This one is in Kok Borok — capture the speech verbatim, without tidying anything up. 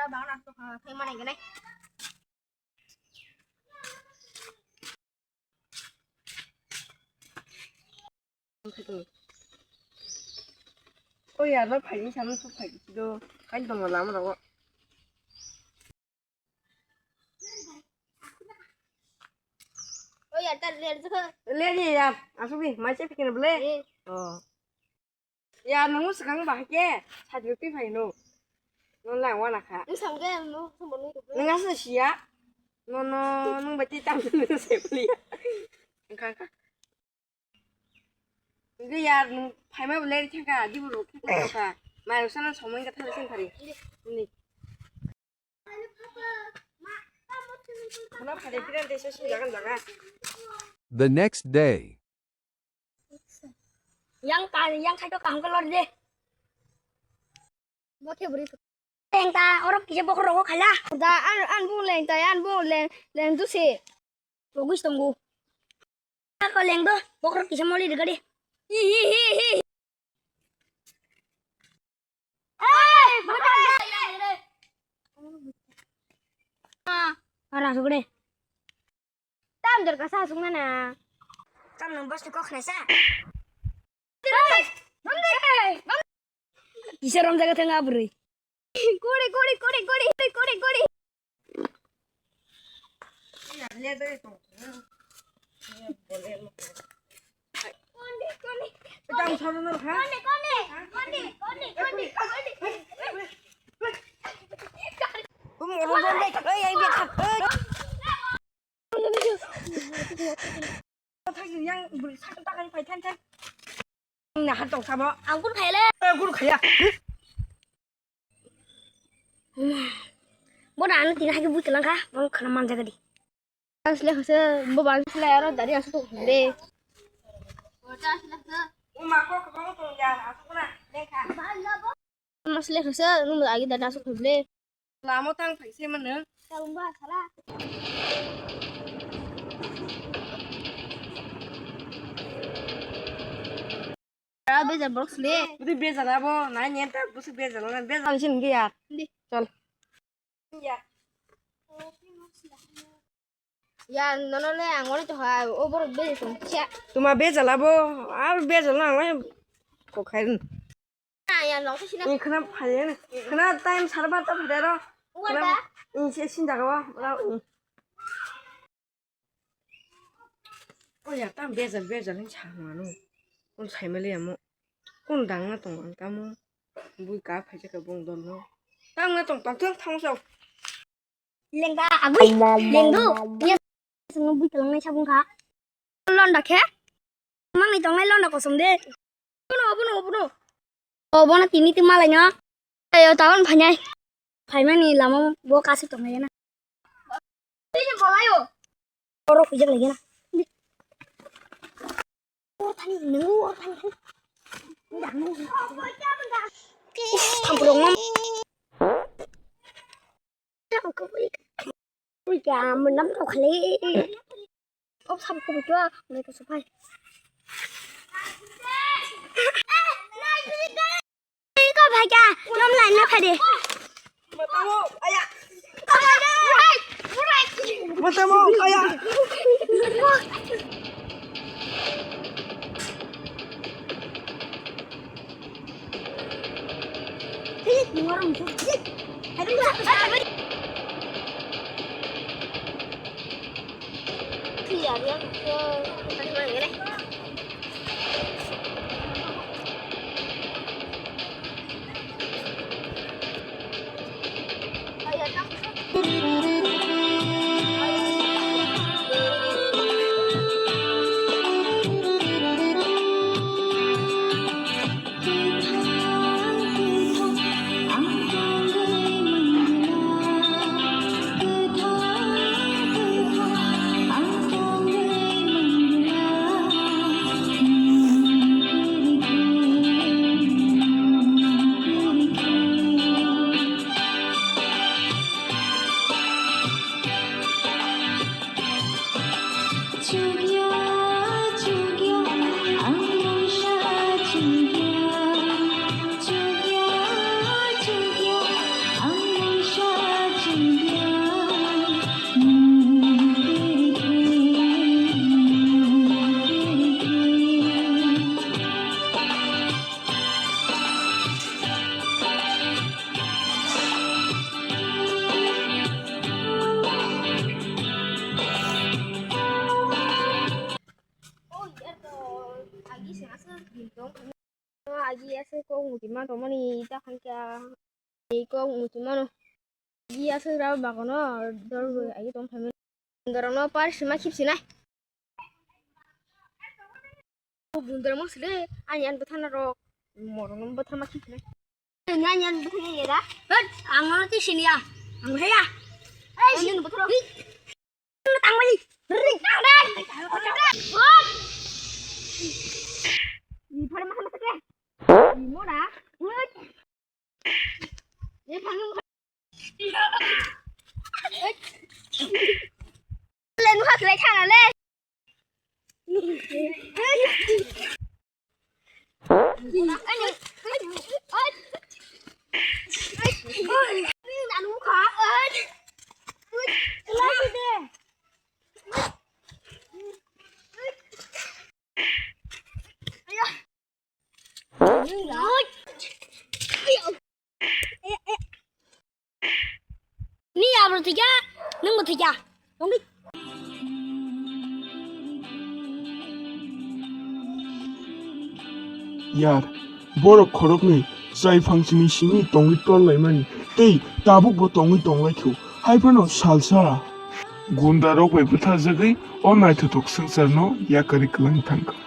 Bang na to khai mana gane. O yar, no phai ni samung su phai do. Kai dong lama rogo. O yar, ta ler jikha. Ler ye yar, asuk di, mai se phikir bele. Eh. Oh. Ya, nung swkang ba ke, sajwk twi phai no. Nung lang wana kha. Nung sam ge, nung sam nung. Nung asa sia. No, no, nung ba ti tam nung se pli. Kha, kha. Nge ya, nung phai ma bole thang kha, di buru kha kha. Mai sana somoi ka thang sen thari. Ni. The next day. Yang ka, yang khai to kaham ka lor de. Bo khe buri. Leng ta, oro kisa bokhorok khaila. Da, an, an bu leng ta, an bu leng, leng tu se. Bo gis tongo. Ako leng do, bokhorok kisa moli de gadi. Hi, hi, hi, hi. Hey, bata. Ah, ara sugre. Tam dor ka sa sung na. Tam nang bas ko khna sa. Kisa rom jaga thang abri. Kore, kore, kore, kore, kore, kore. Thang yang bwrwi sakno takani phai thang thang. Nini hat tong samo. Ang kun khaya le. Eh, kun khaya. Bo da ano tini hai ke bui kelang kha. Bo khana man jaga di. Asle khase bo ban sle aro dari asu to le. Uma ko ko to ya asu na le kha. Masle khasa nung agi dana asuk khuble. Lamo tang phai se mano. Tabung ba sala. Ra bejar borok sle. Budi bejar abo nai nyen ta busu bejar na bejar. Ang sin ge ya. Di. Chol. Ya. Ya, nono le ang ori to ha, o borok bejal tong kisa. Tuma bejal abo, ar bejal na ang ko khairun. Ya, ya, nong sina. Ni khana phale na. Khana time sar barta phale ro. Ugar da. Ni se sin jaga wa, ra. O ya, tam bejal, bejal hin sa mano. Kun sai mali amo. Kun dang na tong ang tamo. Bui ka phai se ka bung don no. Tang na tong tong tong thang so. Lengda agui, lengdu. Iya, sengno bui kelang nai sabung kha. Londa khe? Mang ni tong nai londa kosom de. Bono, bono, bono. O, bono tini ti malai no. Ayo, taon phainai. Phaimani lama bo kasi tong nai na. Tini bolayo. Oro kujak lagi na. Oro thani, nung oro thani. Nda, nung. Thamprong mam. Ui, ka menam to khale. Op sam ko bito, mai ko sopai. Ko bhai ka, nom lai na phade. Matamo, aya. Matamo, aya. Ma tongmani ta khan kya. Ni kok muchung mano. Iya sung rao bagono dor bai ai tong thangmani. Dorong no par sima khip sinai. O bundar mo sile ani an bwthana rok. Morong no bwthana khip sinai. Ani an bwthana yera. Hot, ang no ti sinia. Ang haya. Ai, ani bwthana. Tangmani. Ring, tang, tang. Hop. Ni phare ma ma sakle. Ni mona. Hop. Ni phang. Le nu hak le thana le. Ni abro thikya, nwng bo thikya. Tongdi. Yar, borok khoroknwi chai phangsini simi tongwi torlaimani tei tabukbo tongwi tonglaikhu. Haiphano salsa. Gundarok bai bwtharjagwi o naithothok swngcharno yakarwi kwlangwi thangkha.